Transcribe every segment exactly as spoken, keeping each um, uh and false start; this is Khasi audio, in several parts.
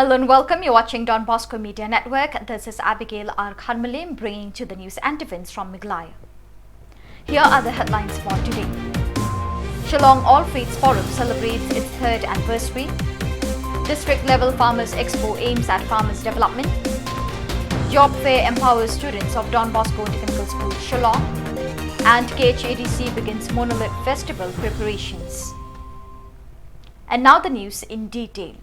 Hello and welcome. You're watching Don Bosco Media Network. This is Abigail R Khanmalim bringing to the news and events from Meghalaya. Here are the headlines for today. Shillong All Faiths Forum celebrates its third anniversary. District Level Farmers Expo aims at farmers' development. Job Fair empowers students of Don Bosco Technical School, Shillong. And K H A D C begins Monolith Festival preparations. And now the news in detail.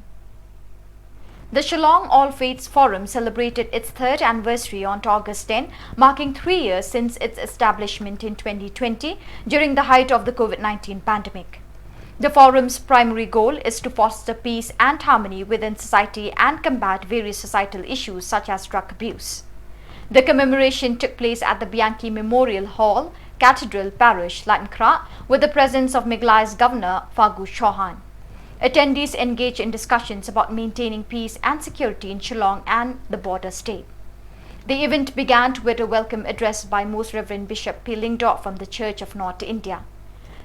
The Shillong All Faiths Forum celebrated its third anniversary on August ten, marking three years since its establishment in twenty twenty during the height of the COVID nineteen pandemic. The forum's primary goal is to foster peace and harmony within society and combat various societal issues such as drug abuse. The commemoration took place at the Bianchi Memorial Hall, Cathedral Parish, Laitumkhrah, with the presence of Meghalaya's Governor Fagu Chauhan. Attendees engaged in discussions about maintaining peace and security in Shillong and the border state. The event began with a welcome address by Most Reverend Bishop P Lyngdoh from the Church of North India.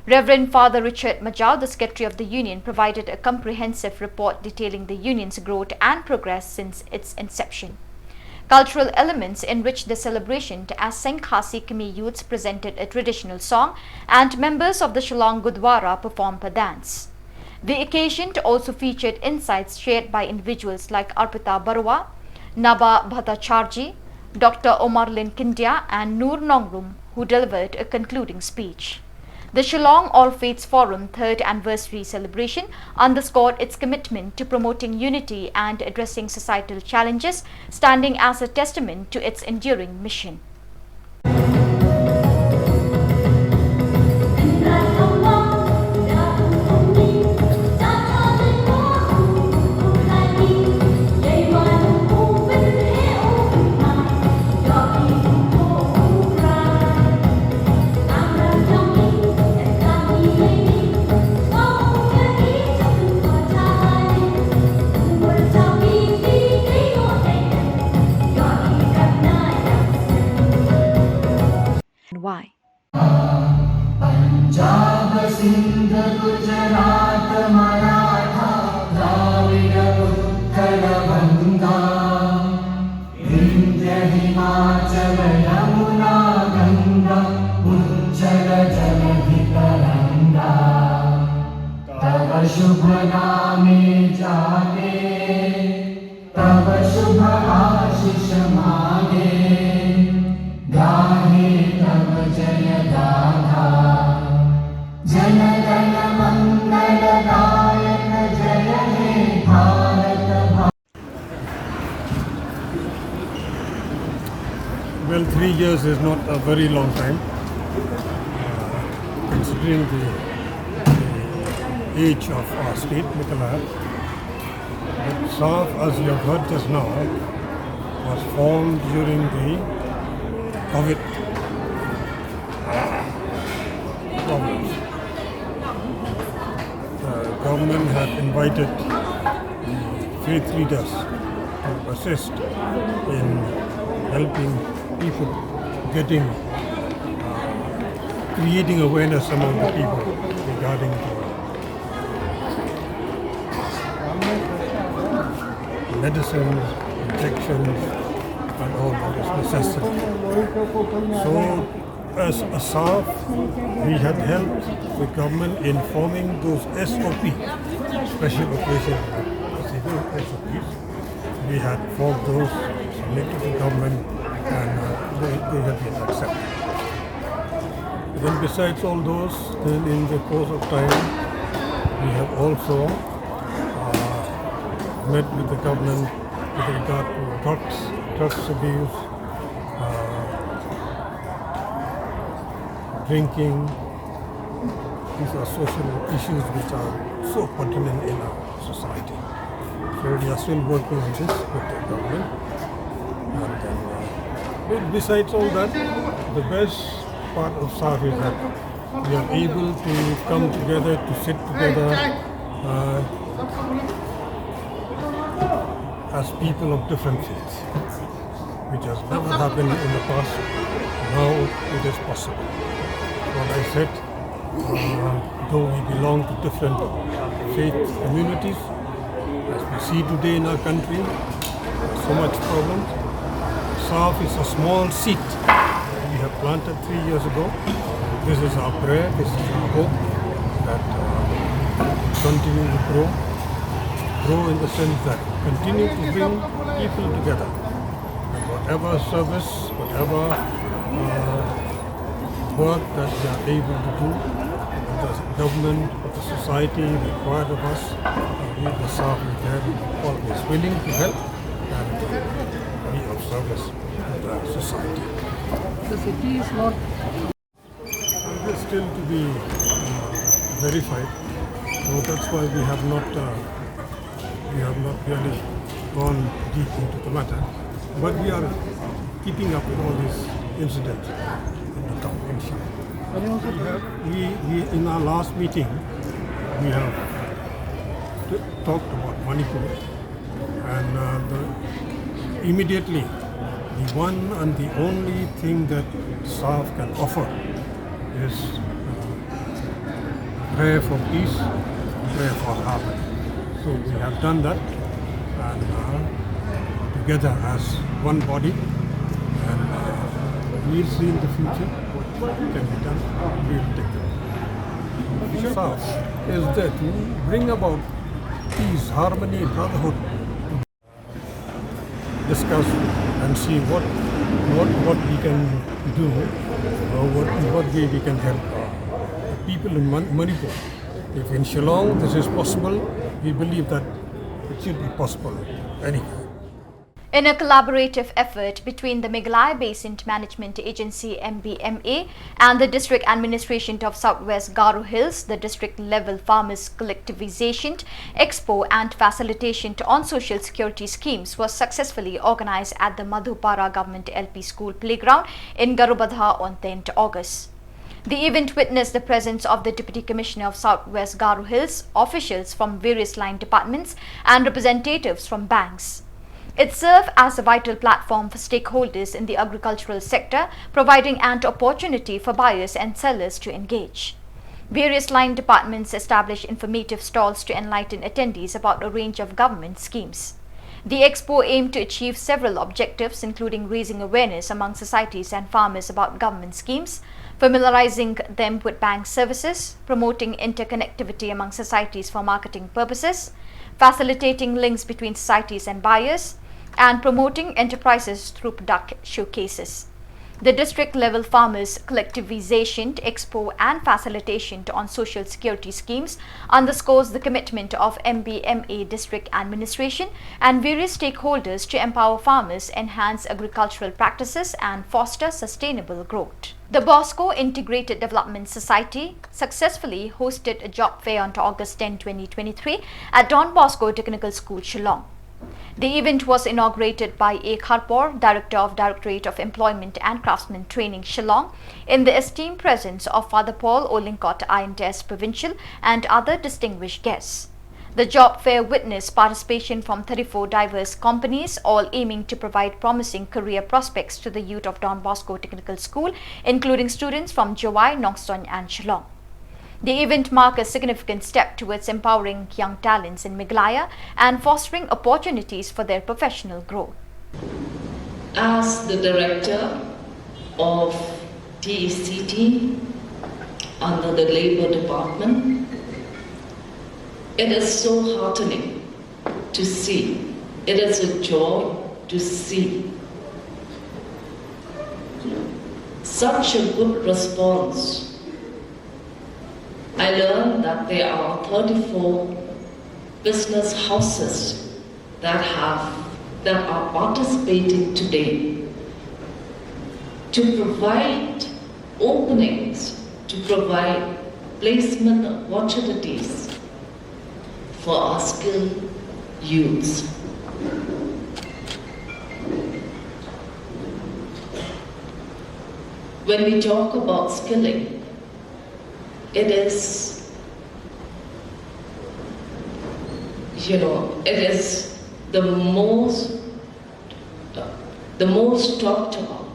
Reverend Father Richard Majaw, the Secretary of the Union, provided a comprehensive report detailing the Union's growth and progress since its inception. Cultural elements enriched the celebration as Seng Khasi Khmi youths presented a traditional song and members of the Shillong Gurdwara performed a dance. The occasion also featured insights shared by individuals like Arpita Baruah, Naba Bhattacharjee, Doctor Omarlin Kindia, and Noor Nongrum, who delivered a concluding speech. The Shillong All Faiths Forum third anniversary celebration underscored its commitment to promoting unity and addressing societal challenges, standing as a testament to its enduring mission. Why? Punjab, Sindh, Gujarat, Maratha, Dravida, Utkal, Banga, Vindhya, Himachal, Yamuna, Ganga, Ujjal, Jaladhi, Taranga, Tava Shubh Name Jage, Tava Shubh Ashish Mange, Gahe Tava Jaya Gatha, Jana Gana Mangal Dayak, Jaya He Bharat Bha- Well, three years is not a very long time, uh, considering the, the age of our state, Meghalaya. But SAF, as you have heard just now, was formed during the COVID problems. The government had invited the faith leaders to assist in helping people, getting, uh, creating awareness among the people regarding the medicines, injections, and all that is necessary. So, as a SAF, we had helped the government in forming those S O P, special occasion procedure S O Ps. We had formed those, submitted to the government, and, uh, they, they have been accepted. Then besides all those, then in the course of time, we have also, uh, met with the government with regard to drugs, drugs abuse, uh, drinking. These are social issues which are so pertinent in our society. So we are still working on this with the government. And then, uh, be- besides all that, the best part of SAF is that we are able to come together, to sit together, uh, as people of different faiths, which has never happened in the past. Now it is possible. What I said, uh, though we belong to different faith communities, As we see today in our country, so much problems. SAFF is a small seed we have planted three years ago. This is our prayer, this is our hope that uh, it continue to grow, grow in the sense that continue to bring people together. And whatever service, whatever uh, work that we are able to do, the government, the society required of us, uh, we, the SAFF is there, always willing to help and be of service to the society. The city is not. It is still to be uh, verified, so that's why we have not uh, we have not really gone deep into the matter. But we are keeping up with all these incidents in the town, inshallah. We have, we, we, in our last meeting, we have t- talked about Manipur, and uh, the, immediately, the one and the only thing that SAFF can offer is uh, prayer for peace, prayer for harmony. So we have done that, and uh, together as one body, and uh, we'll see in the future what can be done. We'll take it. SAFF is there to bring about peace, harmony, brotherhood, discuss and see what what what we can do, or what what way we can help uh, the people in Man- Manipur. If in Shillong this is possible, we believe that it should be possible anywhere. In a collaborative effort between the Meghalaya Basin Management Agency M B M A and the District Administration of Southwest Garo Hills, the District Level Farmers Collectivization Expo and Facilitation on Social Security Schemes was successfully organized at the Madhupara Government L P School Playground in Garubadha on tenth August. The event witnessed the presence of the Deputy Commissioner of Southwest Garo Hills, officials from various line departments, and representatives from banks. It served as a vital platform for stakeholders in the agricultural sector, providing an opportunity for buyers and sellers to engage. Various line departments established informative stalls to enlighten attendees about a range of government schemes. The expo aimed to achieve several objectives, including raising awareness among societies and farmers about government schemes, familiarizing them with bank services, promoting interconnectivity among societies for marketing purposes, facilitating links between societies and buyers, and promoting enterprises through product showcases. The district level farmers collectivization expo and facilitation on social security schemes underscores the commitment of M B M A district administration and various stakeholders to empower farmers, enhance agricultural practices, and foster sustainable growth. The Bosco Integrated Development Society successfully hosted a job fair on August tenth, twenty twenty-three at Don Bosco Technical School, Shillong. The event was inaugurated by A Kharpor, Director of Directorate of Employment and Craftsmen Training, Shillong, in the esteemed presence of Father Paul Olingkot, I N T S Provincial, and other distinguished guests. The job fair witnessed participation from thirty-four diverse companies, all aiming to provide promising career prospects to the youth of Don Bosco Technical School, including students from Jowai, Nongstoin, and Shillong. The event marked a significant step towards empowering young talents in Meghalaya and fostering opportunities for their professional growth. As the director of D E C T under the Labour Department, it is so heartening to see, it is a joy to see such a good response. I learned that there are thirty-four business houses that have, that are participating today to provide openings, to provide placement opportunities for our skilled youths. When we talk about skilling, it is, you know, it is the most, the most talked about,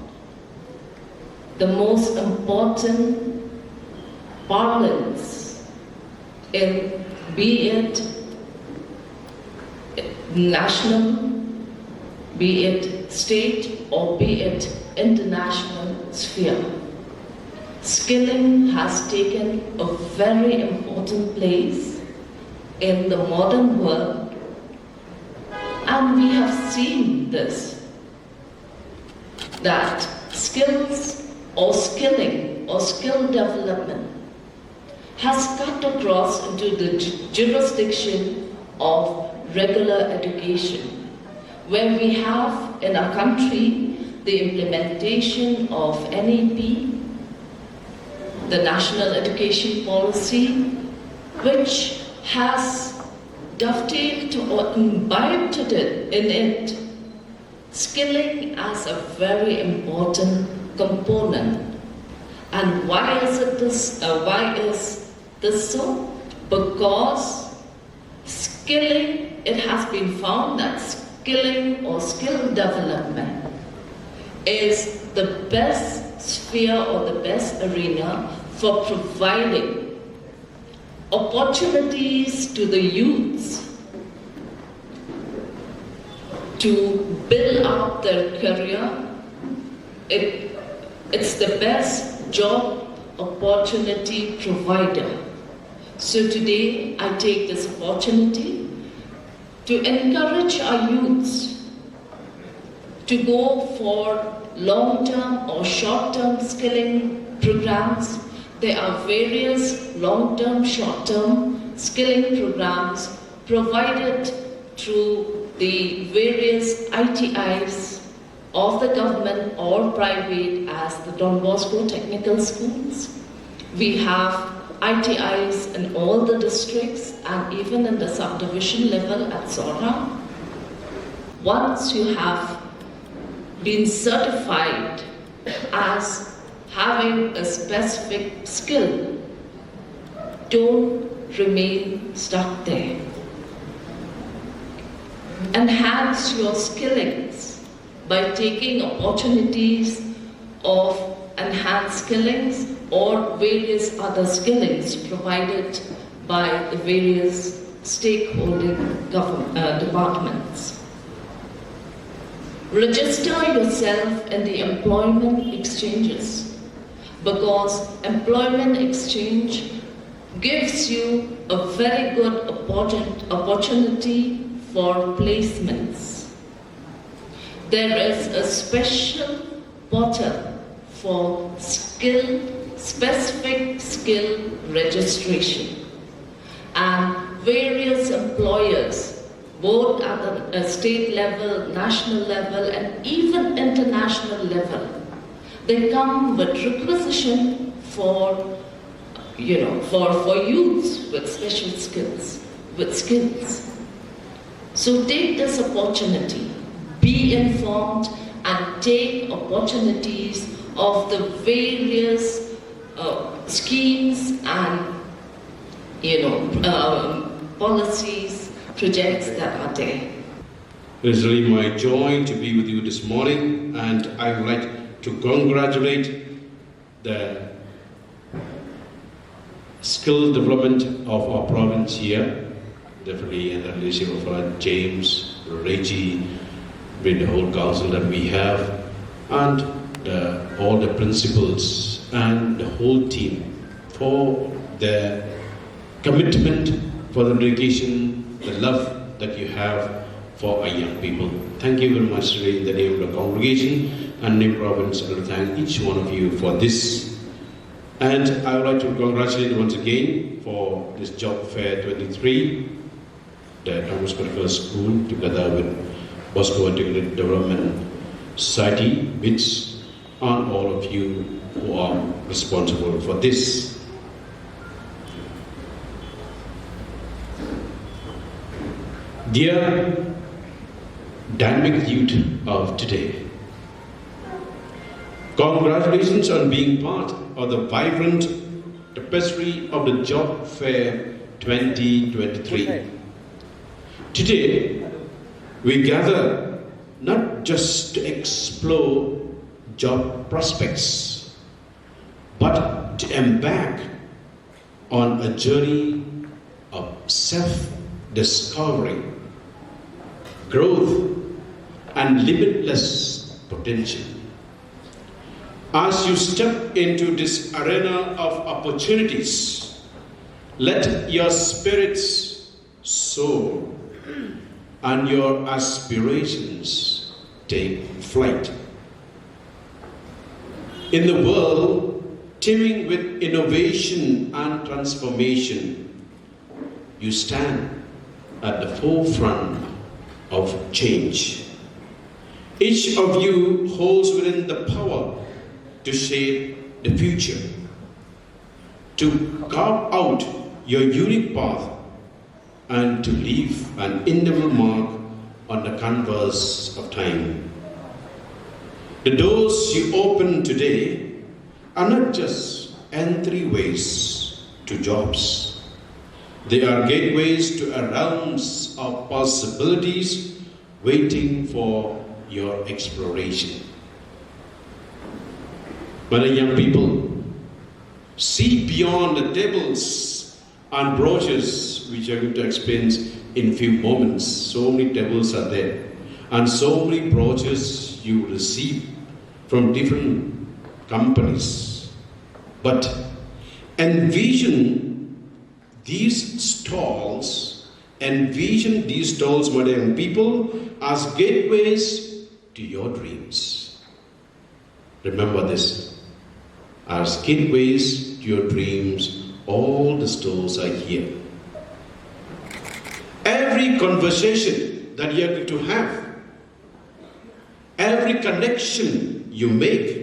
the most important parlance in, be it national, be it state or be it international sphere. Skilling has taken a very important place in the modern world, and we have seen this, that skills or skilling or skill development has cut across into the ju- jurisdiction of regular education, where we have in our country the implementation of N E P, the National Education Policy, which has dovetailed or imbibed it in it skilling as a very important component. And why is it this? Uh, why is this so? Because skilling, it has been found that skilling or skill development is the best sphere or the best arena for providing opportunities to the youths to build up their career. It, it's the best job opportunity provider. So today I take this opportunity to encourage our youths to go for long term or short term skilling programs. There are various long term, short term skilling programs provided through the various I T Is of the government or private as the Don Bosco Technical Schools. We have I T Is in all the districts and even in the subdivision level at Sohra. Once you have been certified as having a specific skill, don't remain stuck there. Enhance your skillings by taking opportunities of enhanced skillings or various other skillings provided by the various stakeholding govern- uh, departments. Register yourself in the employment exchanges, because employment exchange gives you a very good opportun- opportunity for placements. There is a special portal for skill, specific skill registration, and various employers, both at the uh, state level, national level, and even international level, they come with requisition for, you know, for, for youths with special skills, with skills. So take this opportunity, be informed, and take opportunities of the various uh, schemes and, you know, um, policies, projects that are there. It is really my joy to be with you this morning, and I would like to congratulate the skill development of our province here, definitely under the leadership of our James, Reggie, with the whole council that we have, and the, all the principals and the whole team for their commitment, for the dedication, the love that you have for our young people. Thank you very much, in the name of the congregation and the province, I would thank each one of you for this. And I would like to congratulate once again for this job fair twenty-three, the Thomas Medical School, together with Bosco Integrated Development Society, BIDS, and all of you who are responsible for this. Dear dynamic youth of today, congratulations on being part of the vibrant tapestry of the Job Fair twenty twenty-three. Today, we gather not just to explore job prospects, but to embark on a journey of self discovery. growth, and limitless potential. As you step into this arena of opportunities, let your spirits soar and your aspirations take flight. In the world teeming with innovation and transformation, you stand at the forefront of change. Each of you holds within the power to shape the future, to carve out your unique path, and to leave an indelible mark on the canvas of time. The doors you open today are not just entryways to jobs. They are gateways to a realms of possibilities waiting for your exploration. But, uh, young people, see beyond the tables and brochures which I'm going to explain in few moments. So many tables are there, and so many brochures you receive from different companies. But envision these stalls, envision these stalls, my dear young people, as gateways to your dreams. Remember this, as gateways to your dreams, all the stalls are here. Every conversation that you are going to have, every connection you make,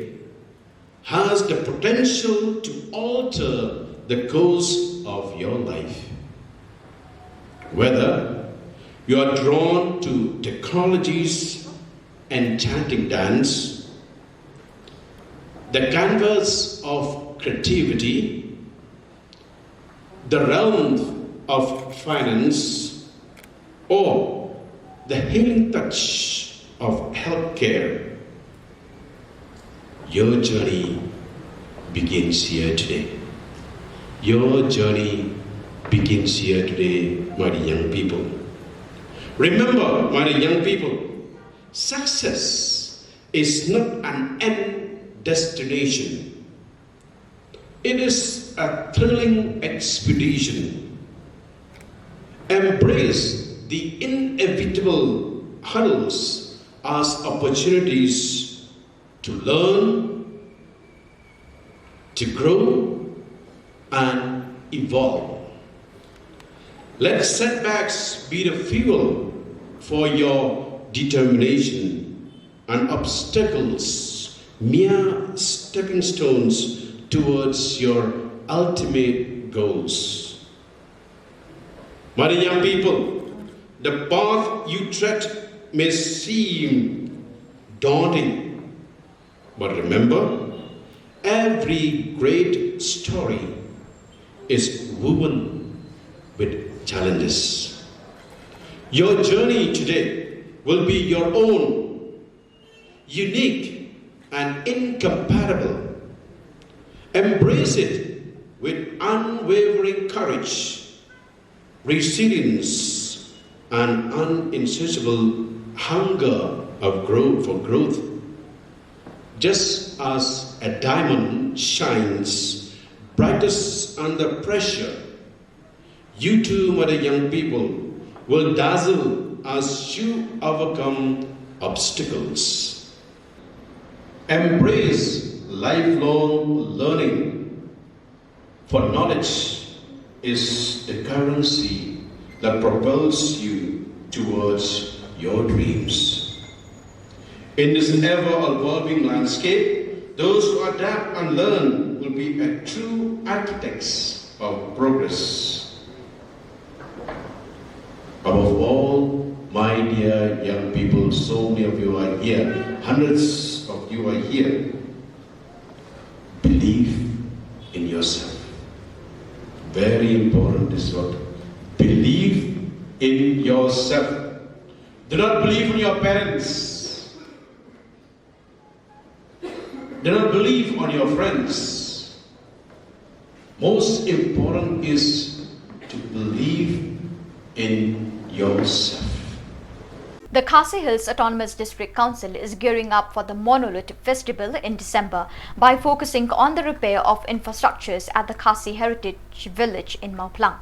has the potential to alter the course of your life. Whether you are drawn to technology's enchanting dance, the canvas of creativity, the realm of finance, or the healing touch of healthcare, your journey begins here today. Your journey begins here today, my dear young people. Remember, my dear young people, success is not an end destination. It is a thrilling expedition. Embrace the inevitable hurdles as opportunities to learn, to grow, and evolve. Let setbacks be the fuel for your determination and obstacles mere stepping stones towards your ultimate goals. My dear young people, the path you tread may seem daunting, but remember, every great story is woven with challenges. Your journey today will be your own, unique and incomparable. Embrace it with unwavering courage, resilience, and unquenchable hunger of growth for growth. Just as a diamond shines brightest under pressure, you too, my dear young people, will dazzle as you overcome obstacles. Embrace lifelong learning, for knowledge is the currency that propels you towards your dreams. In this ever evolving landscape, those who adapt and learn will be a true architects of progress. Above all, my dear young people, so many of you are here, hundreds of you are here. Believe in yourself. Very important this word. Believe in yourself. Do not believe in your parents. Do not believe on your friends. Most important is to believe in yourself. The Khasi Hills Autonomous District Council is gearing up for the Monolith Festival in December by focusing on the repair of infrastructures at the Khasi Heritage Village in Mawphlang.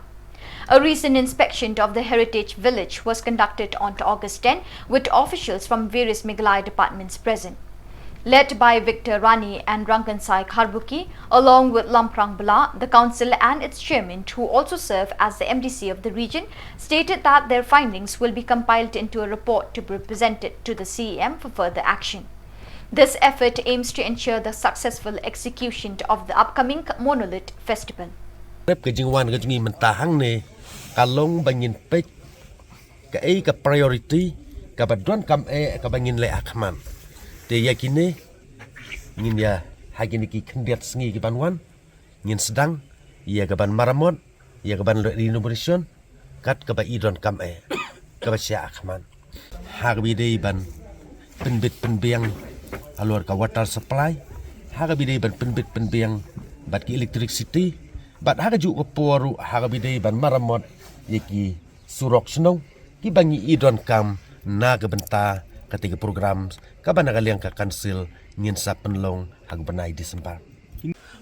A recent inspection of the Heritage Village was conducted on August ten, with officials from various Meghalaya departments present. Led by Victor Rani and Rangansai Kharbuki, along with Lamprang Bala, the council and its chairman, who also serve as the M D C of the region, stated that their findings will be compiled into a report to be presented to the C E M for further action. This effort aims to ensure the successful execution of the upcoming Monolith Festival. Rep ka jingwan ka jong ngi mynta hangne ka long ba ngin peit kaei ka priority kaba donkam eh kaba ngin leh ha khmat. Te ïa kine ngin ïa ha kine ki khyndiat sngi ki ban wan ngin sdang ïa ka ban maramot, ïa ka ban leh renovation kat kaba i donkam eh kaba shah ha khmat. Ha kaba ïadei ban pynbit pynbiang halor ka water supply, ha kaba ïadei ban pynbit pynbiang bad ki electricity, bad ha kajuh ka por ruh ha kaba ïadei ban maramot ïa ki surok shnong kiba ngi i donkam na ka bynta katei ka program kaba na ka liang ka council ngin sa pynlong ha ka bnai December.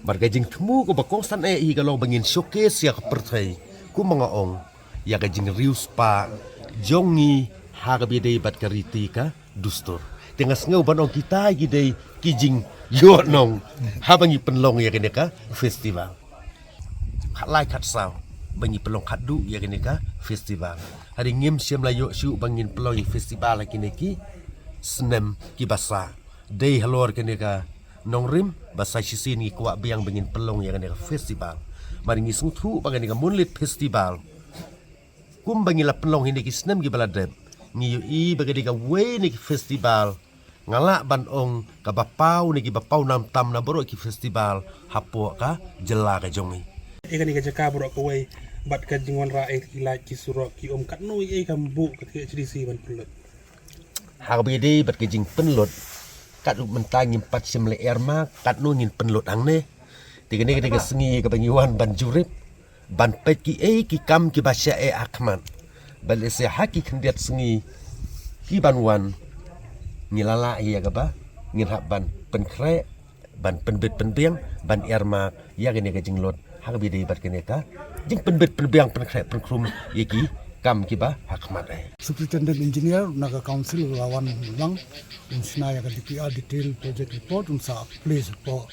Bad ka jingthmu kaba kongsan eh hi ka long ba ngin showcase ïa ka pyrthei kum ba nga ong ïa ka jingriewspah jong ngi ha kaba ïadei bad ka riti ka dustur. Te nga sngew ban ong kita ki dei ki jingïohnong haba ngi pynlong ïa kane ka festival. Khatlai khatsaw ba ngi pynlong khatduh ïa kane ka festival. Hynrei ngim shym la ïoh shuh ba ngin pynlong ïa festival ha kine ki snem kiba sah. Dei halor kane ka nongrim ba sa shisien ngi kwah biang ba ngin pynlong ïa kane ka festival. Mar ngi sngewthuh ba kane ka Monolith Festival kumba ngi la pynlong ha kine ki snem kiba la dep, ngi ïohi ba ka dei kawei na ki festival, nga lah ban ong kaba paw na kiba paw nam tam na baroh ki festival hapoh ka jylla ka jong ngi. Ïa kane ka jaka baroh kawei bad ka jingwanrah ïa ki light, ki surok, ki um, katno ïa ka mbuh ka K H D C ban pynlut? Ha kaba ïadei bad ka jingpynlut, katno mynta ngim pat shym la earmark katno ngin pynlut hangne. Te kane ka dei ka sngi kaba ngi wan ban jurip, ban peit kiei ki kam kiba shah eh ha khmat. Bad lehse ha ki khyndiat sngi ki ban wan ngi la lah ïa kaba ngin hap ban pynkhreh, ban pynbit pynbiang, ban earmark ïa kane ka jinglut ha kaba ïadei bad kane ka jingpynbit pynbiang, pynkhreh pynkhrum ïa ki kam kiba ha khmat eh. Superintendent Engineer na ka Council u la wan lang, un shna ïa ka D P R, Detail Project Report, un sa place hapoh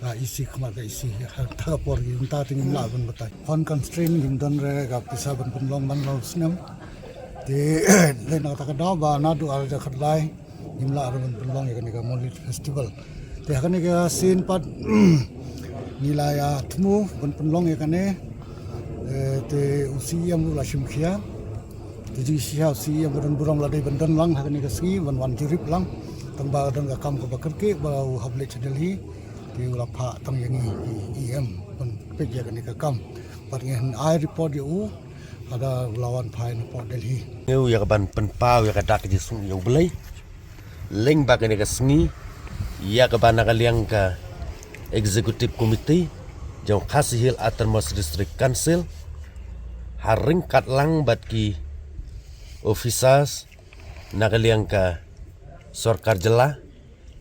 ka E C, khmat ka E C. Ha kata ka por ki mynta te ngim lah ban batai. On constraint ngim don re ka pisa ban pynlong man la u snem. Te leh na kata ka daw ba naduh ar hajar khatlai ngim lah re ban pynlong ïa kane ka Monolith Festival. Te ha kane ka sien pat ngi la ïa thmu ban pynlong ïa kane. Eh, te u C E M ruh la shim khia. Te jingshisha u C E M ka don burom la dei ban don lang ha kane ka sngi ban wan jurip lang. Tang ba don ka kam kaba kyrkieh ba u hap leit sha Delhi. Te u la phah tang ïa ngi i E M ban peit ïa kane ka kam. Bad ngin ai report ïa u lada u la wan phai napoh Delhi. Ngi ïa ka ban pynpaw ïa ka dak jingsngew ïa U Blei. Leng ba kane ka sngi ïa kaba na ka liang ka Executive Committee jong Khasi Hills Autonomous District Council ha ryngkat lang bad ki officers na ka liang ka sorkar jylla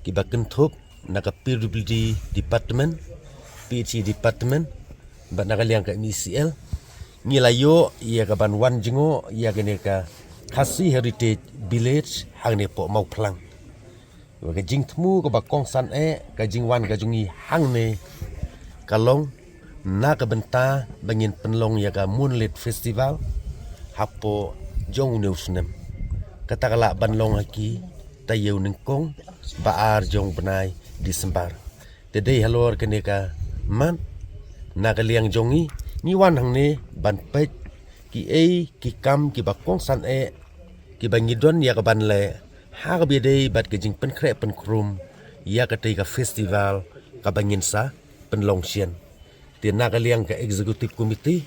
kiba kynthup na ka P W D Department, P H E Department, bad na ka liang ka M E C L, ngi la ïoh ïa ka ban wan jngoh ïa kane ka Khasi Heritage Village hangne hapoh Mawphlang. Wa ka jingthmu kaba kongsan eh, ka jingwan ka jong ngi hangne ka long na ka bynta ba ngin pynlong ïa ka Moonlit Festival hapoh jong une u snem. Kata ka lah ban long ha ki taïew nyngkong ba ar jong bnai December. Te dei halor kane ka mat, na ka liang jong ngi, ngi wan hangne ban peit kiei ki kam kiba kongsan eh kiba ngi don ïa ka ban leh ha kaba ïadei bad ka jingpynkhreh pynkhrum ïa katei ka festival kaba ngin sa pynlong shen. Te na ka liang ka Executive Committee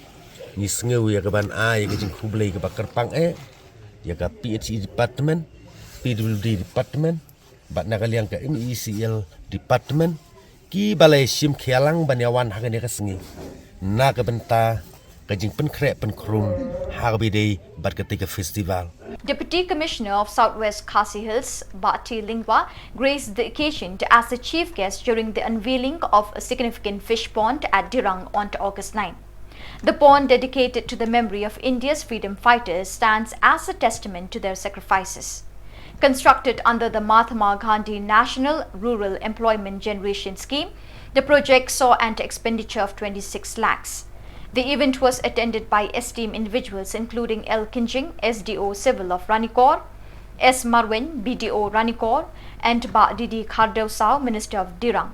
ngi sngew ïa ka ban ai ïa ka jingkhublei kaba kyrpang eh ïa ka P H E Department, P W D Department, bad na ka liang ka M E C L Department kiba la shim khia lang ban ïa wan ha kane ka sngi na ka bynta ka jingpynkhreh pynkhrum ha kaba ïadei bad katei ka festival. Deputy Commissioner of South West Khasi Hills, Bah T Lyngdoh, graced the occasion to, as the chief guest during the unveiling of a significant fish pond at Dirang on August nine. The pond, dedicated to the memory of India's freedom fighters, stands as a testament to their sacrifices. Constructed under the Mahatma Gandhi National Rural Employment Generation Scheme, the project saw an expenditure of twenty-six lakhs. The event was attended by esteemed individuals including L Kynjing, S D O Civil of Ranikor, S Marwein, B D O Ranikor, and Bah D D Khardew Sow, Minister of Dirang.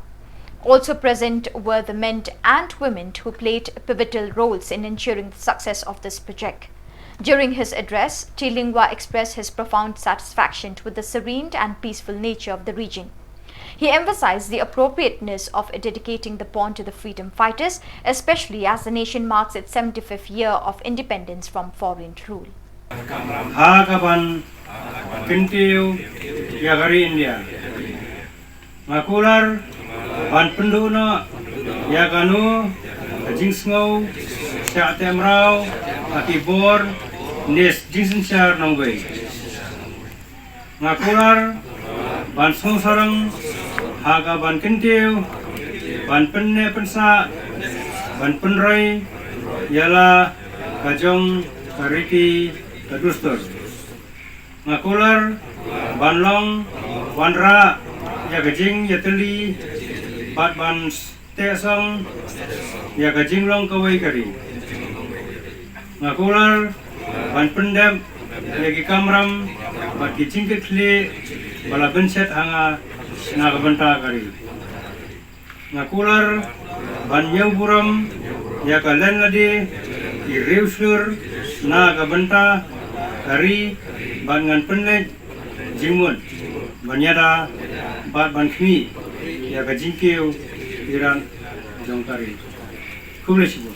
Also present were the men and women who played pivotal roles in ensuring the success of this project. During his address, T Lyngdoh expressed his profound satisfaction with the serene and peaceful nature of the region. He emphasized the appropriateness of dedicating the pond to the freedom fighters, especially as the nation marks its seventy-fifth year of independence from foreign rule. Ha kaban kyntiew ïa ka ri India, nga kular ban pynduh noh ïa kano ka jingsngew shah teh mraw ha ki bor ne jingsynshar nongwei. Nga kular ban sngewsarong ha kaban kyntiew, ban pynneh pynsah, ban pynroi ïa la ka jong ka riti ka dustur. Nga kular ban long wanrah ïa ka jingïatylli bad ban teh song ïa ka jinglong kawei ka ri. Nga kular ban pyndep ïa ki kamram bad ki jingkitkhlieh ba la bynshet ha nga na ka bynta ka ri. Nga kular ban ñiewburom ïa ka len lade, ki riewshlur na ka bynta ka ri, bad ngan pynleit jingmut ban ïada bad ban khmih ïa ka jingkiew irat jong ka ri. Khublei shibun.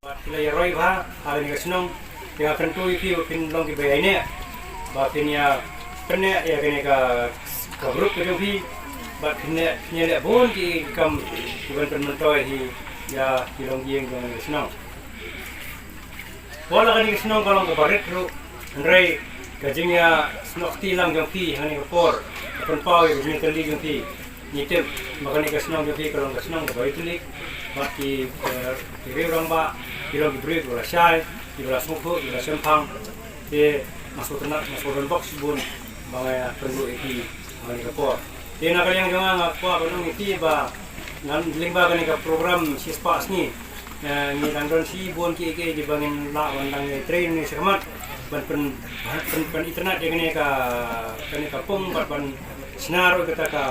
Bad ki la ïaroi bha ha kane ka shnong, te nga kyntu ïa phi ba phin long kiba ïaineh, ba phin ïa pynneh ïa kane ka, ka group ka jong phi, bad phin ïa, phin ïaleh bun ki kam kiban pynmyntoi hi ïa ki longïing jong kane ka shnong. Wat la kane ka shnong ka long kaba rit ruh, hynrei ka jingïasnoh kti lang jong phi ha kane ka por ka pynpaw ïa ka jingïatylli jong phi. Ngi tip ba kane ka shnong jong phi ka long ka shnong kaba ïatylli bad ki, eh, ki riew rangbah, ki long ki briew kiba la shai, kiba la sngewthuh, kiba la shemphang. Te nga sngewtynnat, nga sngewdonbok shibun ba nga ïa pynduh ïa phi ha kane ka por. Te na ka liang jong nga, nga kwah ban ong ïa phi ba ngan lyngba kane ka program shispah sngi, eh, ngi dang don shibun kiei kiei kiba ngin lah ban dang ïatrei nangne shakhmat ban pyn, ban pyn, pynitynnad ïa kane ka, kane ka pung bad ban shna ruh kata ka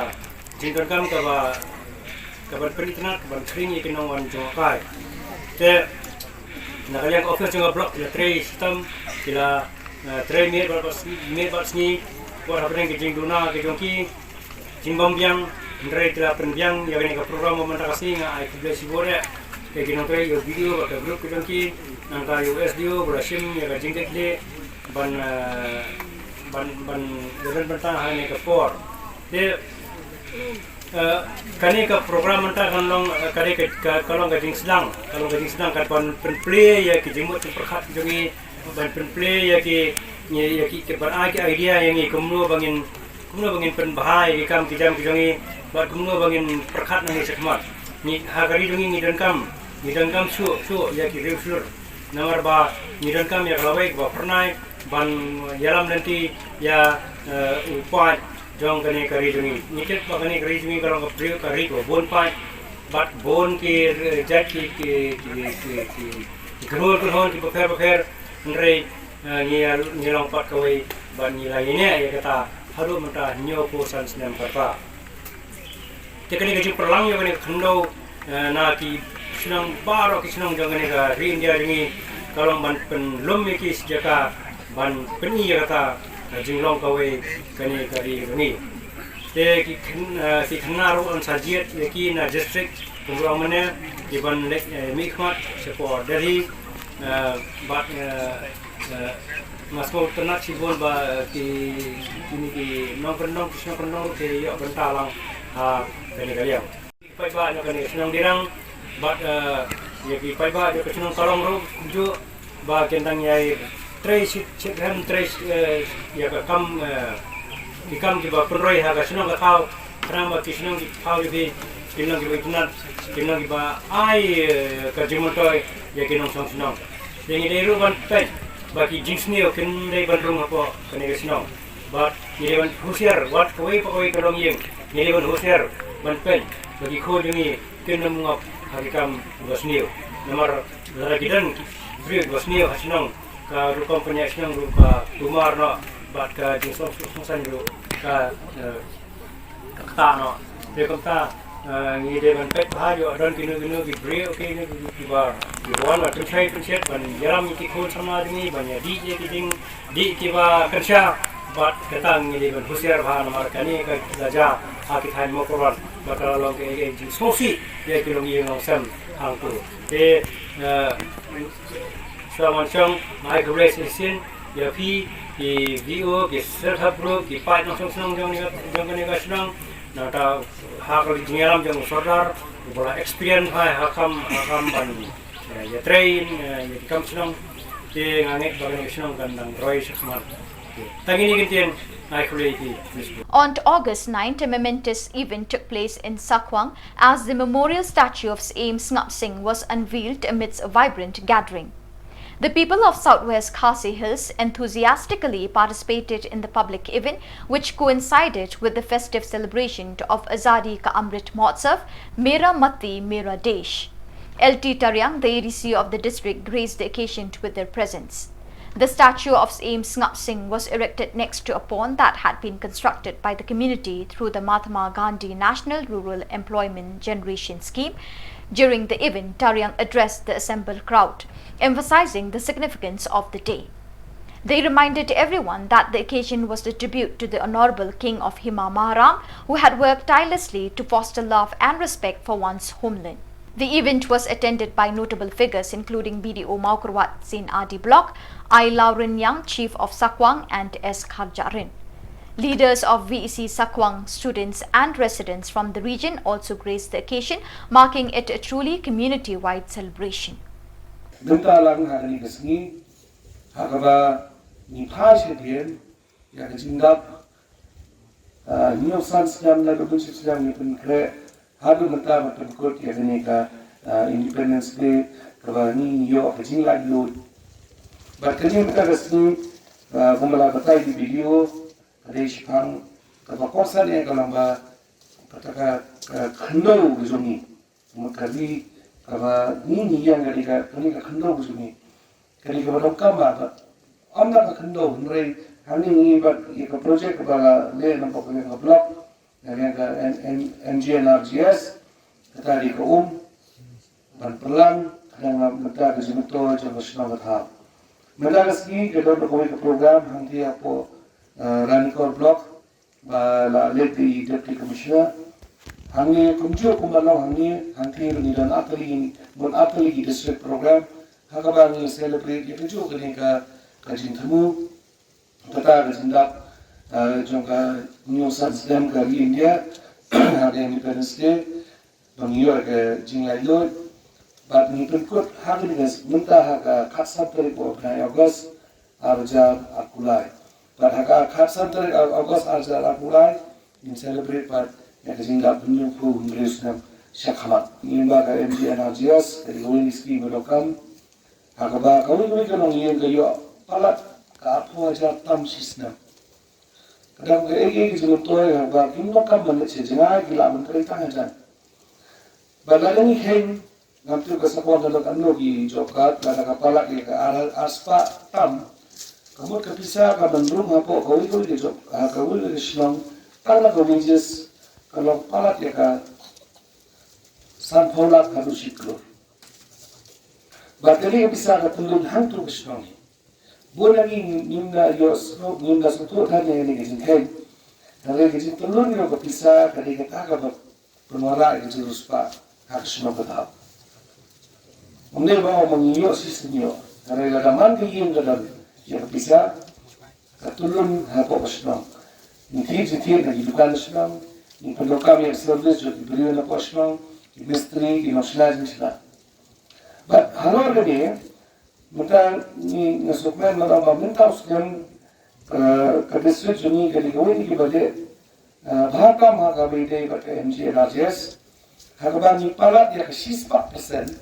jingdonkam kaba, kaban pynitynnad, kaban khring ïa ki nongwan jngohkai. Te na ka liang ka office jong ka block ki la trei shitom, ki la, eh, trei miet bad, bad sngi, miet bad sngi, wat hapdeng ki jingduna ki jong ki, jingbym biang, hynrei ki la pynbiang ïa kane ka program ba mynta ka sngi. Nga ai khublei shibun ïa ki nongtrei, ïa u B D O bad ka group ki jong ki, nangta ïa u S D O ba la shim ïa ka jingkitkhlieh ban, eh, ban, ban ïa don bynta ha kane ka por. Te, eh, kane ka program mynta kan long, eh, kane ka, ka, ka long ka jingsdang, ka long ka jingsdang kaban pynplie ïa ki jingmut jingpyrkhat jong ngi, ban pynplie ïa ki, ïa, ïa ki, ki ban ai ki idea ïa ngi kumno ba ngin, kumno ba ngin pynbha ïa ki kam ki jam ki jong ngi, bad kumno ba ngin pyrkhat nangne shakhmat. Ngi ha ka ri jong ngi ngi donkam, ngi donkam shuh shuh ïa ki riewshlur. Namar ba ngi donkam ïa ka lawei kaba phyrnai ban ïalam lynti ïa, eh, u paid jong kane ka ri jong ngi. Ngi tip ba kane ka ri jong ngi ka long ka briew, ka ri kaba bun paid bad bun ki, eh, jait ki, ki, ki, ki, ki, ki kynhun kynhun kiba pher bapher. Hynrei, eh, ngi, ngi long pat kawei bad ngi la ïaineh ïa kata haduh mynta hynñiewphew san snem ka rta. Te kane ka jingpyrshang ïa kane ka khyndew, eh, na ki shnong baroh ki shnong jong kane ka ri India jong ngi ka long ban pynlum ïa ki shi jaka ban pyni ïa kata ka jinglong kawei kane ka ri jong ngi. Te ki khyn, eh, ki khynnah ruh yn sa jied ïa ki na district kumba ong mynne, ki ban leit, eh, mihkhmat shapoh Delhi, eh, bad, eh, Eh, nga sngewtynnat shibun ba, eh, ki, kine ki nongkyndong, ki shnong kyndong ruh ki ïoh bynta lang ha kane ka liang. Paidbah na kane ka shnong Dirang bad, eh, Ïa ki paidbah jong ka shnong Kalong ruh kumjuh ba kin dang ïai trei shit shit hem trei, eh, ïa ka kam, eh, ki kam kiba pynroi ha ka shnong ka thaw. Khnang ba ki shnong ki thaw jong ki kin long kiba itynnad, kin long kiba ai, eh, ka jingmyntoi ïa ki nongshong shnong. Ïa ngi dei ruh ban peit ba ki jingsniew kin dei ban rung hapoh kane ka shnong. Bad ngi dei ban husiar wat kawei pa kawei ka longïing, ngi dei ban husiar ban peit ba ki khun jong ngi kin ym ngop ha ki kam ba sniew. Namar lada ki don ki briew ba sniew ha shnong, ka rukom pynïaid shnong ruh ka tumar noh bad ka jingsngewsih sngewsih ruh ka, eh, ka ktah noh. Te kumta, eh, ngi dei ban peit bha ïoh don kino kino ki briew kino kino kiba, kiba wan ban pynshai pynshit ban ïalam ïa ki khun samla jong ngi ban ïadih ïa ki jing dih kiba kyrsha bad kata ngi dei ban husiar bha namar kane ka la jia ha ki thaiñ Mawkyrwat bad ka la long kaei kaei jingsngewsih ïa ki longïing longsem hangto. Te, eh, shuwa ngan shong, nga ai khublei shisien ïa phi ki V O, ki self help group, ki paid nongshong shnong jong kane ka, jong kane ka shnong. Nangta ha ka jingïalam jong u Sordar uba la experience ha, ha kam, ha kam ban, eh, ïatrei, eh, ïa ki kam shnong. Te nga ngeit ba kane ka shnong kan dang roi shakhmat. Te tang kine ki ktien, nga ai khublei ïa phi. On August ninth, a momentous event took place in Sakwang as the memorial statue of Syiem Sngap Sing was unveiled amidst a vibrant gathering. The people of Southwest Khasi Hills enthusiastically participated in the public event, which coincided with the festive celebration of Azadi Ka Amrit Mahotsav, Mera Matti Mera Desh. L T Tariang, the A D C of the district, graced the occasion with their presence. The statue of Syiem Sngap Sing was erected next to a pond that had been constructed by the community through the Mahatma Gandhi National Rural Employment Generation Scheme. During the event, Tariang addressed the assembled crowd, emphasizing the significance of the day. They reminded everyone that the occasion was a tribute to the Honorable King of Hima Maharam, who had worked tirelessly to foster love and respect for one's homeland. The event was attended by notable figures including B D O Mawkyrwat Seinadi Block, I Lauren Young, Chief of Sakwang, and S Kharjahrin. Leaders of V E C Sakwang, students and residents from the region also graced the occasion, marking it a truly community-wide celebration. Mynta lang ha kane ka sngi, ha kaba ngi phai shadien ïa ka jingdap, ah, hynñiew san snem na ka bynta snem ngi pynkhreh haduh mynta ban pynkut ïa kane ka, ah, Independence Day kaba ngi ïoh ka jinglaitluid. Bad kane mynta ka sngi, ah, kumba la batai da i B D O, ka dei shiphang kaba kongsan ïa ka long ba kata ka, ka khyndew ka jong ngi. Mut ka dei kaba ngi ngi ïeng ka dei ka, kane ka khyndew ka jong ngi. Ka dei kaba donkam ba, ba ym da ka khyndew hynrei hangne ngi bad ïa ka project kaba la leh na ka, ka block, na ka N-, N-, N G N R G S, kata dei ka um ban pynlang ka dang mynta ka jingmyntoi jong ka shnong ka thaw. Mynta ka sngi ka don kawei ka program hangtei hapoh, eh, Ranikor Block, ba la leit da i Deputy Commissioner. Hangne kumjuh kumba long hangne, hangtei ruh ngi don artylli, bun artylli ki district program ha kaba ngi celebrate ïa kajuh kane ka, ka jingthmu, kata ka jingdap, eh, jong ka hynñiew san snem ka ri India ha ka Independence Day. Ba ngi ïoh ka jinglaitluid bad ngi pynkut ha kane ka mynta ha ka khatsan tarik u bnai August ar hajar arphew lai. Bad ha ka khatsan tarik August ar hajar arphew lai ngin celebrate bad ïa ka jingdap hynñiewphew hynriew snem shakhmat. Ngi ba ka M G N R G S ka dei kawei ka scheme ba donkam ha kaba kawei kawei ka longïing ka ïoh palat ka arphew hajar tam shi snem. Ka dang kaei kaei ka jingmyntoi ha kaba kim donkam ban leit sha jngai, ki lah ban trei tang hajan. Bad lada ngi kheiñ, ngam tip ka Sakwang ka don katno ki job card, lada ka palat ïa ka ar, ar spah tam, ka mut ka pisa ka ban rung hapoh kawei kawei ka job, ha kawei kawei ka shnong, tang na ka wages ka long palat ïa ka sanphew lak haduh shi klur. Bad kane ka pisa ka tyllun hangto ka shnong hi. Bun na ngi ngim da ïoh sngewthuh, ngim da sngewthuh than ïa kane ka jingkheiñ. Hynrei ka jingtyllun ïa ka pisa ka dei kata kaba pynwanrah ïa ka jingriewspah ha ka shnong ka thaw. Ym dei ba ong ba ngi ïoh shisien ïoh. Hynrei lada man ka ïing ka don ïa ka pisa ka tyllun hapoh ka shnong. Ngi thied jingthied na ki dukan shnong, ngi pyndonkam ïa ka service jong ki briew napoh shnong, ki mistri, ki nongshna jingshna. Halor kane, mynta ngi nga sngewkmen ba mynta u snem, eh, ka district jong ngi ka dei kawei na kiba leh, eh, bha tam ha kaba ïadei bad ka M G N R G S. Ha kaba ngi palat ïa ka shispah percent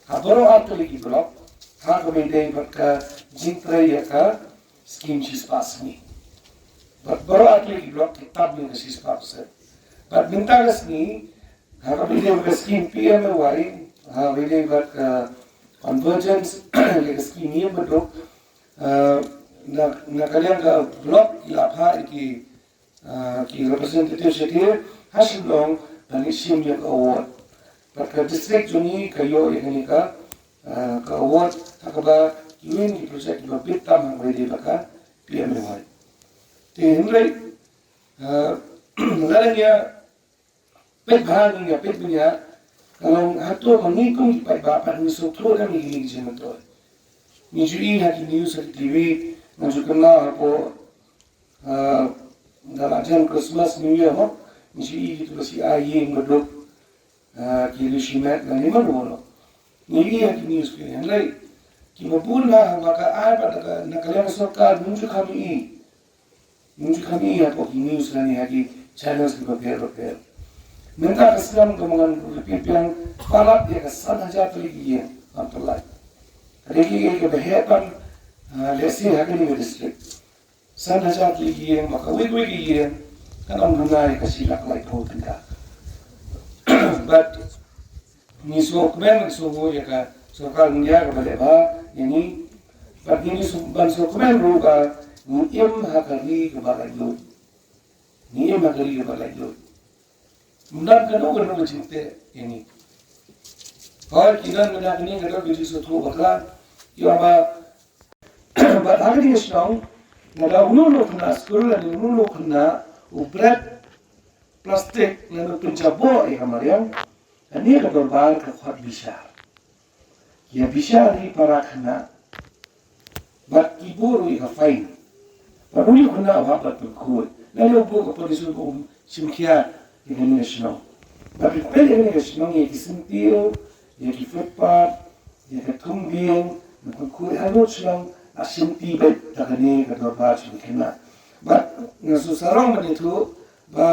ha baroh artylli ki block ha kaba ïadei bad ka jingtrei ïa ka skim shispah sngi. Bad baroh artylli ki block ki tam ïa ka shispah percent. Bad mynta ka sngi ha kaba ïadei bad ka skim P M A Y, ha kaba ïadei bad ka convergence ïa ka skim ïa baduk, eh, na, na ka liang ka block ki la phah ïa ki, eh, ki representative sha ki ha Shillong ban ïashim ïa ka award. Bad ka district jong ngi ka ïoh ïa kane ka, eh, ka award ha kaba ki wan ki project kiba bit tam ha kaba ïadei bad ka P M A Y. Te hynrei, eh, lada ngi ïa peit bha, ngi ïa peit bha ïa ka long hato ma ngi kum ki paidbah pat ngi sngewthuh ne ngi, ngi jingmyntoi. Ngi ju i ha ki news ha ki T V, ngi ju kynmaw hapoh, ah, da la jan Christmas, New Year mo, ngi ju i kito ba shu ai ïing baduk, ah, ki riewshimet lane mano mano. Ngi i ha ki news ki, hynrei kiba bun ha, ha ba ka ai pat na ka, na ka liang sorkar ngi ju kham i. Ngi ju kham i hapoh ki news lane ha ki channels kiba pher ba pher. Mynta ka snem ka ma ngan repeat biang, palat ïa ka san hajar tylli ki ïing ban pynlait. Ka dei kaei kaba heh tam, ah, lehse ha kane ka district. San hajar tylli ki ïing, ba kawei kawei ki ïing kan ym duna ïa ka shi lak laiphew tyngka. Bad ngi sngewkmen, ngi sngewbha ïa ka sorkar India kaba leh bha ïa ngi. Bad ngi sngewbha, ban sngewkmen ruh ba ngi im ha ka ri kaba laitluid. Ngi im ha ka ri kaba laitluid. Ym don kano kano ka jingteh ïa ngi. Hooid, ki don kane ka dei ka jingsngewthuh bakla. Ïa ba, bad ha kane ka shnong, lada uno uno u khynnah skul lane uno uno u khynnah u bret plastik lane u pynjaboh ïa ka mariang, kane ka dorbar ka khot bishar. Ïa bishar ïa para khynnah. Bad ki buh ruh ïa ka fine. Bad uni u khynnah u hap ban pynkhuid. Lane u buh ka punishment ba um shim khia ïa kane ka shnong. Bad peit ïa kane ka shnong, ïa ki syntiew, ïa ki footpath, ïa ka thung dieng, ngi pynkhuid halor shnong, la shimti beit da kane ka dorbar jong ki khynnah. Bad nga sngewsarong ban ïathuh ba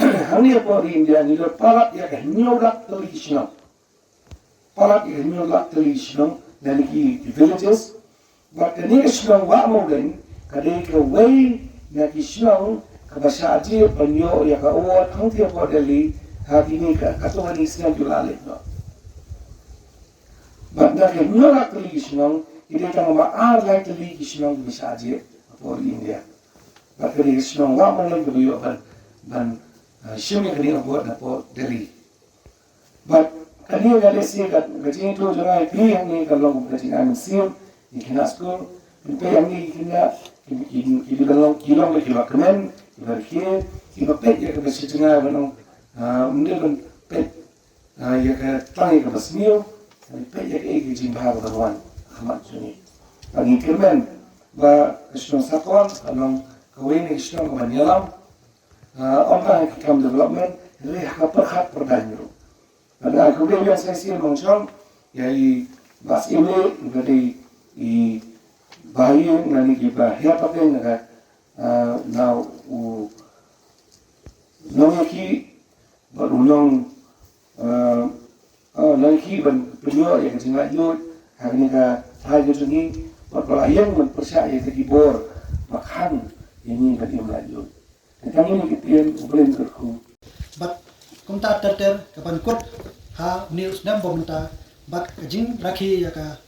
hangne hapoh ri India ngi don palat ïa ka hynñiew lak tylli ki shnong. Palat ïa ka hynñiew lak tylli ki shnong, lane ki, ki villages. Bad kane ka shnong Wahmawlein ka dei kawei na ki shnong kaba shah jied ban ïoh ïa ka award hangtei hapoh Delhi ha kine ka, katto katne snem ki la leit noh. Bad na ka hynñiew lak tylli ki shnong, ki dei tang ba ar lai tylli ki shnong kiba shah jied hapoh India. Bad ka dei ka shnong Wahmawlein kaba ïoh ban, ban, eh, shim ïa kane ka award napoh Delhi. Bad kane ka lehse ka, ka jingïathuh jong nga ïa phi hangne ka long ka jingai mynsiem ïa ki khynnah skul. Peit hangne ki khynnah ki, ki, ki dei ban long, ki long kiba kmen, kiba rkhie, kiba peit ïa kaba shi jngai ban long, ah, ym dei ban peit, ah, ïa ka tang ïa kaba sniew, ban peit ïa kaei ka jingbha kaba wan ha khmat jong ngi. Bad ngi kyrmen ba ka shnong Sakon ka long kawei na ki shnong kaba ïalam, ah, ym tang ha ki kam development, hynrei ha ka pyrkhat pyrdaiñ ruh. Bad nga ai khublei biang sa shisien Nongchong ïa i Bah Syiemlieh, i ba dei i Bah Ïing, lane ki Bah Heh Pateng, na ka, ah, na u nongïakhih bad u nong, ah, ah, nongïakhih ban pynïoh ïa ka jinglaitluid ha kane ka thaiñ ka jong ngi, bad ba la ïeng ban pyrshah ïa kita ki bor ba khang ïa ngi ban im laitluid. Te tang ine i ktien, U Blei un kyrkhu. Bad kumta ter ter ka ban kut ha une u snem ba mynta, bad ka jingrakhe ïa ka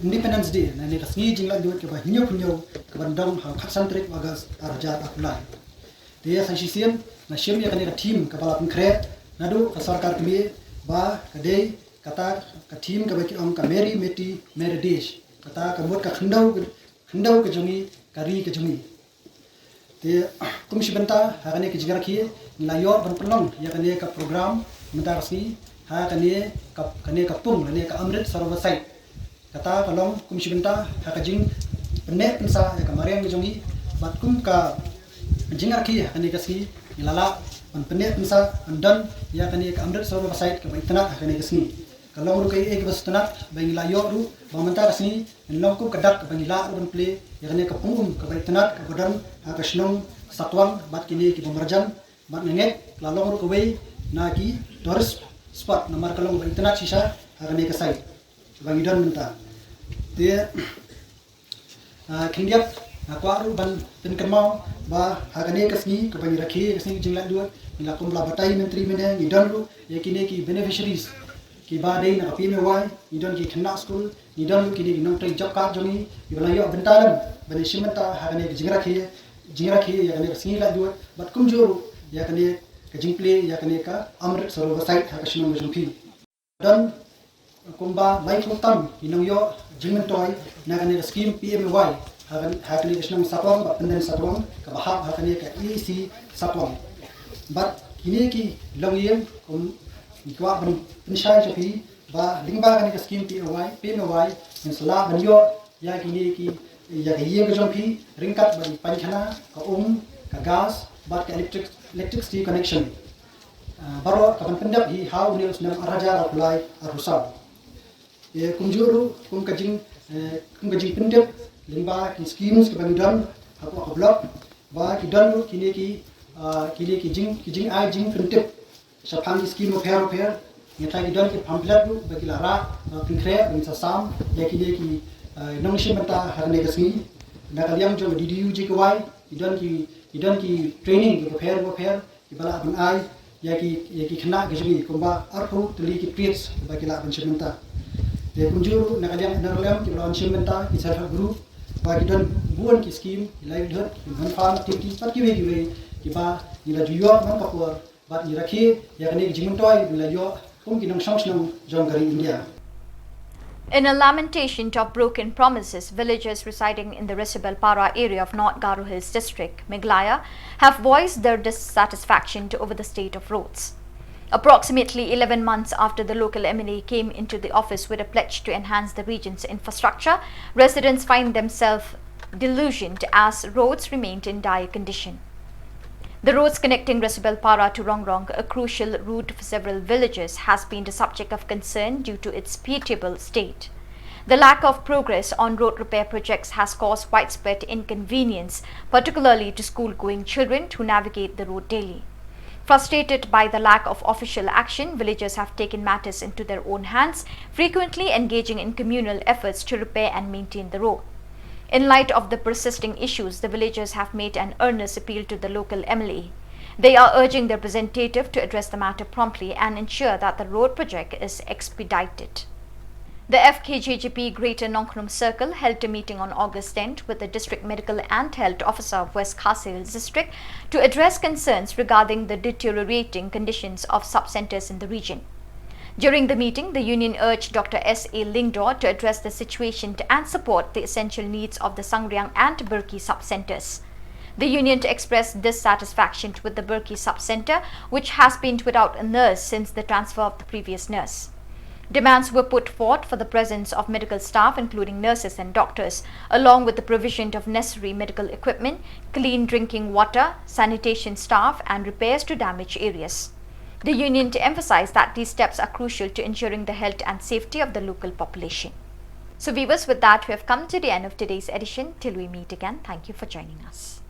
Independence Day, lane ka sngi jinglaitluid kaba hynñiew hynñiew ka ban don ha u khatsan tarik August ar hajar arphew lai. Te ïa sa shisien nga shim ïa kane ka theme kaba la pynkhreh naduh ka sorkar kmie, ba ka dei kata ka theme kaba ki ong ka Mere Meti Mere Desh. Kata ka mut ka khyndew, khyndew ka jong ngi, ka ri ka jong ngi. Te kum shi bynta ha kane ka jingrakhe ngi la ïoh ban pynlong ïa kane ka program mynta ka sngi ha kane ka, kane ka pung, kane ka Amrit Sarovar Site. Kata ka long kum shi bynta ha ka jingpynneh pynsan ïa ka mariang ka jong ngi, bad kum ka jingrakhe ha kane ka sngi ngi la lah ban pynneh pynsan, ban don ïa kane ka Amrit Sarovar Site kaba itynnad ha kane ka sngi. Ka long ruh kaei kaei kaba sngewtynnat ba ngi la ïoh ruh ba mynta ka sngi ngin long kum ka dak ba ngi lah ruh ban plie ïa kane ka pung um kaba itynnat kaba don ha ka shnong Satwang bad kine kiba marjan. Bad nga ngeit ka la long ruh kawei na ki tourist spot namar ka long ba itynnat shisha ha kane ka site ba ngi don mynta. Te Ah, khyndiat, nga kwah ruh ban pynkynmaw ba ha kane ka sngi kaba ngi rakhe, ka sngi jinglaitluid, ngi la kum la batai myntri mynne, ngi don ruh ïa kine ki beneficiaries kiba dei na ka P M A Y, ngi don ki khynnah skul, ngi don ruh kine ki nongtrei job card jong ngi kiba la ïoh bynta lem ban ïashim bynta ha kane ka jingrakhe, jingrakhe ïa kane ka sngi laitluid, bad kumjuh ruh ïa kane ka jingplie ïa kane ka Amrit Sarovar site ha ka shnong ka jong phi. Don kumba laiphew tam ki nongïoh jingmyntoi na kane ka skim P M A Y ha kan-, ha kane ka shnong Satwang bad pynban Satwang kaba hap ha kane ka A E C Satwang. Bad kine ki longïing kum ngi kwah ban pynshai sha phi ba lyngba kane ka skim P M A Y, P M A Y ngin sa lah ban ïoh ïa kine ki, ïa ka ïing ka jong phi ryngkat bad ki painkhana, ka um, ka gas bad ka electric, electricity connection. Ah, baroh ka ban pyndep hi ha une u snem ar hajar arphew lai arphew saw. Eh, kumjuh ruh kum ka jing, eh, kum ka jingpyndep lyngba ki schemes kiba ngi don hapoh ka block ba ki don ruh kine ki, ah, kine ki jing, ki jingai jingpyndep shaphang ki scheme bapher bapher. Ngi tharai ki don ki pamphlet ruh ba ki la rah, ah, pynkhreh ba ngin sa sam ïa kine ki, ah, nongshim bynta ha kane ka sngi. Na ka liang jong D D U G K Y ki don ki, ki don ki training ki bapher bapher kiba lah ban ai ïa ki, ïa ki khynnah ki jong ngi kumba arphew tylli ki trades ba ki lah ban shim bynta. Te kumjuh ruh na ka liang N R L M kiba la wan shim bynta, ki self help group ba ki don bun ki scheme, ki livelihood, ki non farm activity bad kiwei kiwei kiba ngi la ju ïoh man ka por bad ngi rakhe ïa kane ka jingmyntoi ba ngi la ïoh kum ki nongshong shnong jong ka ri India. In a lamentation of broken promises, villagers residing in the Resubelpara area of North Garo Hills District, Meghalaya, have voiced their dissatisfaction to, over the state of roads. Approximately eleven months after the local M L A came into the office with a pledge to enhance the region's infrastructure, residents find themselves disillusioned as roads remained in dire condition. The roads connecting Resubelpara to Rongrong, a crucial route for several villages, has been the subject of concern due to its pitiable state. The lack of progress on road repair projects has caused widespread inconvenience, particularly to school-going children who navigate the road daily. Frustrated by the lack of official action, villagers have taken matters into their own hands, frequently engaging in communal efforts to repair and maintain the road. In light of the persisting issues, the villagers have made an earnest appeal to the local M L A. They are urging the representative to address the matter promptly and ensure that the road project is expedited. The F K J G P Greater Nongkhnum Circle held a meeting on August tenth with the District Medical and Health Officer of West Khasi Hills District to address concerns regarding the deteriorating conditions of sub-centers in the region. During the meeting, the union urged Doctor S A Lyngdoh to address the situation and support the essential needs of the Sangriang and Birki sub-centers. The union expressed dissatisfaction with the Birki sub-center, which has been without a nurse since the transfer of the previous nurse. Demands were put forth for the presence of medical staff, including nurses and doctors, along with the provision of necessary medical equipment, clean drinking water, sanitation staff, and repairs to damaged areas. The union emphasized that these steps are crucial to ensuring the health and safety of the local population. So viewers, with that, we have come to the end of today's edition. Till we meet again, thank you for joining us.